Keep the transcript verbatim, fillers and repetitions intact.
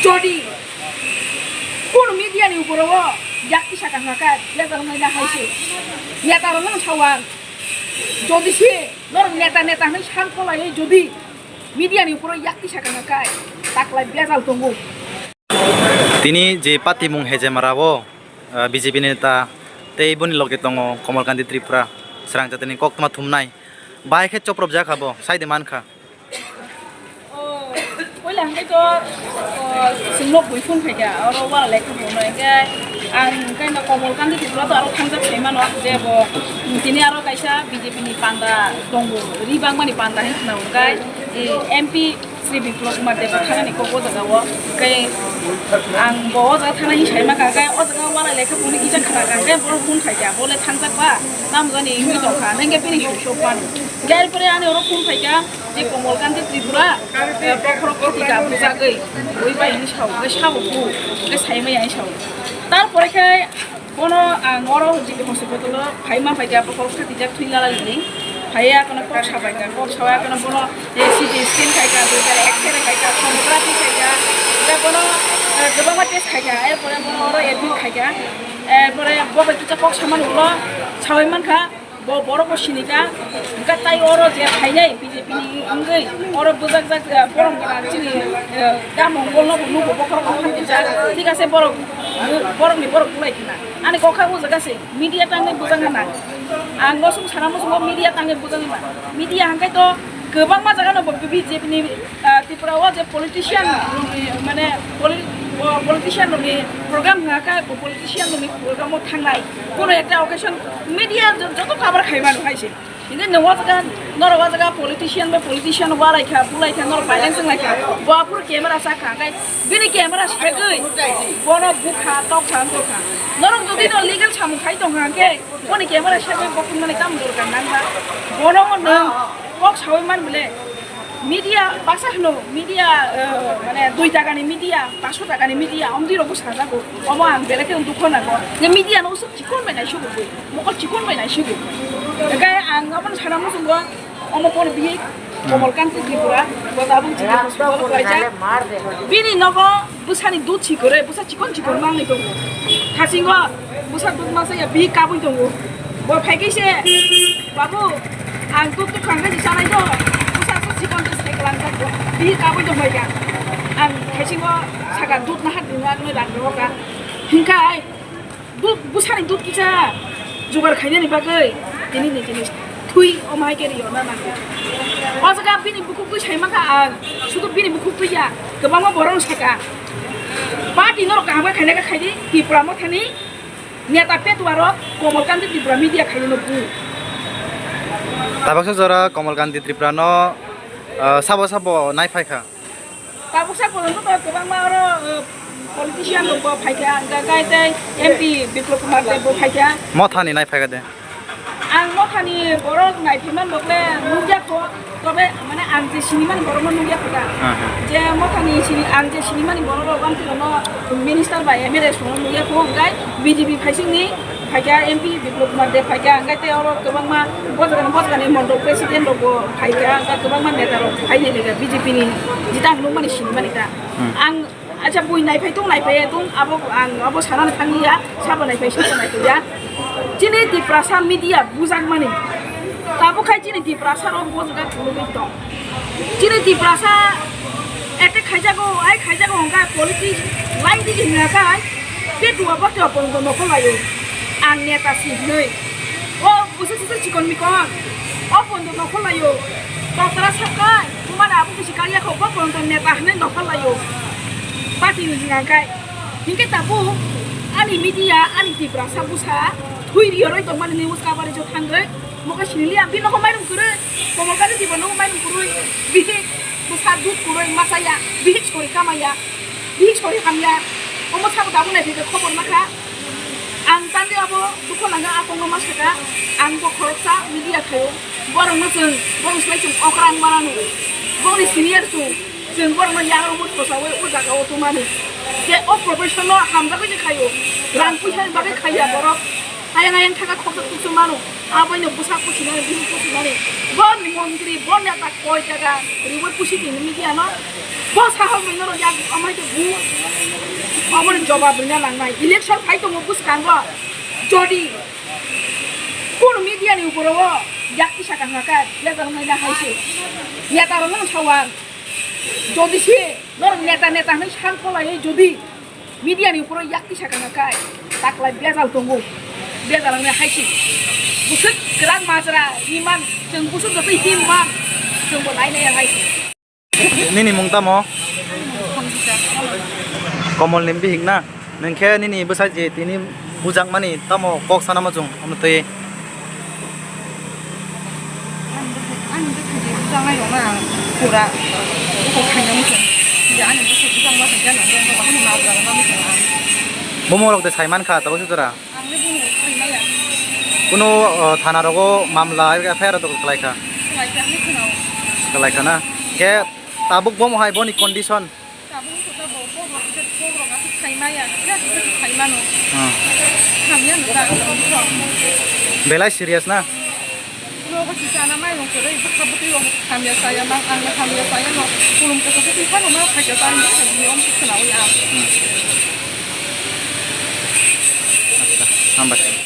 Jodi kunu media ni uporo o yakti saka hwnka khe, bejal wngnai na hai se. Neta rok no sawan. Jodi se norok neta neta hwnwi san kholaiwi jodi media ni uporo yakti saka hwnka khe, taklai bejal tongo. Tini je party mung Hejemara o, ah, B J P ni neta tei boni loge tongo Komal Kanti Tripura, srang jatini koktwma thumnai. Bahai khe chopropjak abo, sai de mankha. O, puila hwnkhe to, o, chwng nok bui phone phaikha, oro wala lekha phone hwnkhe ang hwnkhe no Komal Kanti Tripura to aro thangjak sai mano, je bo tini aro kaisa B J P ni panda tongo, ri bangmani panda hinwi khna hwnkhe, e, M P Sri Biplab Kumar Deb thangnani kok o jaga o, hwnkhe ang bo o jaga thangnani sai mankha, hwnkhe o jaga wala lekha phone ni kisa khna kha, hwnkhe bo phone phaikha, bo le thangjak ba, tamo jani wngwi tongkha, hwnkhe bini switch off mano. Hwnkhe er pore ani oro phone phaikha, je Komal Kanti Tripura, eh, bokhorok koti ka bujagwi, oi bai hinwi sao, hwnkhe sabo bu, hwnkhe sai maya hinwi sao. Tarpore khe bono ang oro G P hospital o phai ma phaikha, bokhorok khatijak thwi lalai ni. Phaiya kono kok sa phaikha, kok sawa kono bono, eh, C T scan khaikha, duibar X-ray khaikha, sonography khaikha, hwnkhe bono, eh, kwbangma test khaikha, er pore bono oro admit khaikha. Er pore bo bai kisa kok samani ulo sawi mankha. Bo borok bo sini kha, hwnkhe tai oro je phainai B J P ni wngwi oro bwjakjak, eh, borom gwnang chini, eh, da mongol no bo nugo bokhorok no phan twijak, thik ase borok, borok ni borok bulai khna. Ani kok kha o jaga se media tangwi bwjak na. Ang mosong sana mosongo media tangwi bwjak na. Media hwnkhe to kwbangma jaga no bo B J P ni, ah, Tripura o je politician rokni, mane, poli-, o politician rokni program hwnka khe, bo politician rokni program o thangnai. Kono ekta occasion media jo-, joto cover khai mano hai se. Hingke nwng o jaga, norok o jaga politician bai politician walai kha, bulai kha, norok violence wnglai kha. Bo aphuru camera sak kha, hingke bini camera segwi bono bukha, tokha, wngkha. Norok jodi no legal samung khai tong kha, hingke boni camera segwi bo thwngmani tamo dorkar nang ba? Bono nwng kok saui man bole. Media baksa hwno, media, eh, mane dui taka ni media, paso taka ni media, omtwi rok bwsajak o. Omo ang belai kheno dukho nango. Je media no usuk chikon bai naisugo bui, mokol chikon bai naisugo. Hwnkhe ang omono sana muchungo, omo boni bihik, Komal Kanti Tripura, bo tabuk chini hospital o khlaijak. Bini nogo bwsani dud si kwrwi, bwsa chikon chikon manwi tongo. Thasingo bwsa dud masa ya bihik kabwi tongo. Bo phaikhe se, "Babu, ang dud twi khangkhe se chanai do, bwsa aswk chikon twi se kwlangjak do." Bihik kabwi tongbaikha. Ang thaisingo saka dud naha dino agno rang rohoka. Hinkhai dud, bwsani dud kisa jugar khainani bagwi tini ni jinis thwi omo hai khe rio na nango. O jaga bini bukhuk twi sai mankha ang, sudu bini bukhuk twi ya, kwbangma borok no saka. Party norok kaham khe khaina khe khaidi, Tipra Mothani neta petwa rok Komal Kanti Tripura media khainai no bu. Tabaksa jora Komal Kanti Tripura no, ah, sabo sabo nai phaikha. Tabuksa porjonto to kwbangma oro, uh, politician rok bo phaikha, hwnkhe tei M P Biplab Kumar Deb bo phaikha. Mothani nai phaikha de? Ang Mothani borok nai phaiman rok le nukya kho, tobe mane ang je sinimani borok no nukya kho da. Aha. Je Mothani sini, ang je sinimani borok rok amtwi rok no minister bai M L A song no nukya kho, hwnkhe B J P phaisingni phaikha, M P Biplab Kumar Deb phaikha, hwnkhe tei oro kwbangma bojagani, bojagani mondol president rok bo phaikha, hwnkhe kwbangma neta rok phainai lekha B J P ni jita ang nukmani sinimani ta. Hmm. Ang, acha, bui naiphai tong, naiphai tong, abo ang abo sanani thangya, sabo naiphai, sabo naiphai ya. Chini Tiprasa media bujakmani. Tabuk khai chini Tiprasa rok bojak chulugwi tong. Chini Tiprasa attack khaijago, ai khaijago hwnkha politics line digi hwnkha khai, bini duha bakti o ponoto nokol laio. Ang neta si hinwi. O busa sisa chikon mikon. O ponoto nokol laio. Totara sakai, bumani abo bisi kariya kho, bo ponoto neta hinwi nokol laio. Party ni hwnkha khai. Hinkhe tabuk ani media, ani Tiprasa busa thwi riyoroi tongmani news coverage o thangwi. Mokhe siniliya, bini nokho mairum kwrwi, Komal Kanti Tripura nokho mairum kwrwi, bihik bwsa dud kwrwi machaya, bihik sori kamaya, bihik sori hamya, omo sabo tabuk naithokhe khobor makha. Ang tandi abo dukho nangkha, aphangno ma sakha, ang bo khoroksa media khaio, borokno chwng, borokni slai chwng okrang mananu, borokni senior chwng, chwng borokno yago mut kwsaui o jagao tongmani. Je o profession no hamjagwi se khaio, rang puisa ni bagwi khaiya borok. Ayang ayang thaka khoksa tuksa mano. Aboino bwsa pusinani, bini pusinani. Boni montri, boni ata koi jaga riwi pusi tini media no. Bo sahok rwino rwya, amai to bu. Amoni jobab rwna nangnai. Election phai tongo bwskango. Jodi kunu media ni uporo o yak kisa kangkha khe, bejal wngmani hai se. Neta rok no sawan. Jodi se norok neta neta hinwi san kholai jodi media ni uporo yak kisa kangkha khe, taklai bejal tongo. Bejal wngmani hai se. Bwswk kwrak majra, iman, chwng bwswk joto himman, chwngbo nai nai hai se. Nini mung tamo? Komol ni bihik na? Nwng khe nini bwsai je tini bujakmani tamo kok sana muchung? Omo twi. Ani bwsai je bujaknai rokno ang pura kok khaina muchung. Je ani bwsai bujakma khaikhe ang bomo rok de saiman kha tabuk se jora. Ang le bumo khaimaya. Kuno, uh, thana rogo mamla F I R rok khlai kha? Khlai kha, ang le khwnao. Khlai kha na? Khe tabuk bomo hai boni condition? Tabuk wngkha bo, bo rok khe, bo rok aswk khaimaya, khe aswk khaimano. Hmm. Hamya no ta. Belai serious na? Nogo si chana mai rok kwrwi, bwkha bwtwi rok hamya saya, mang ang hamya saya no. Kulum kasa bwtwi phano ma khaikha ta, ang bwkha bwtwi rok khwnao ya. Hmm. Acha, hambai.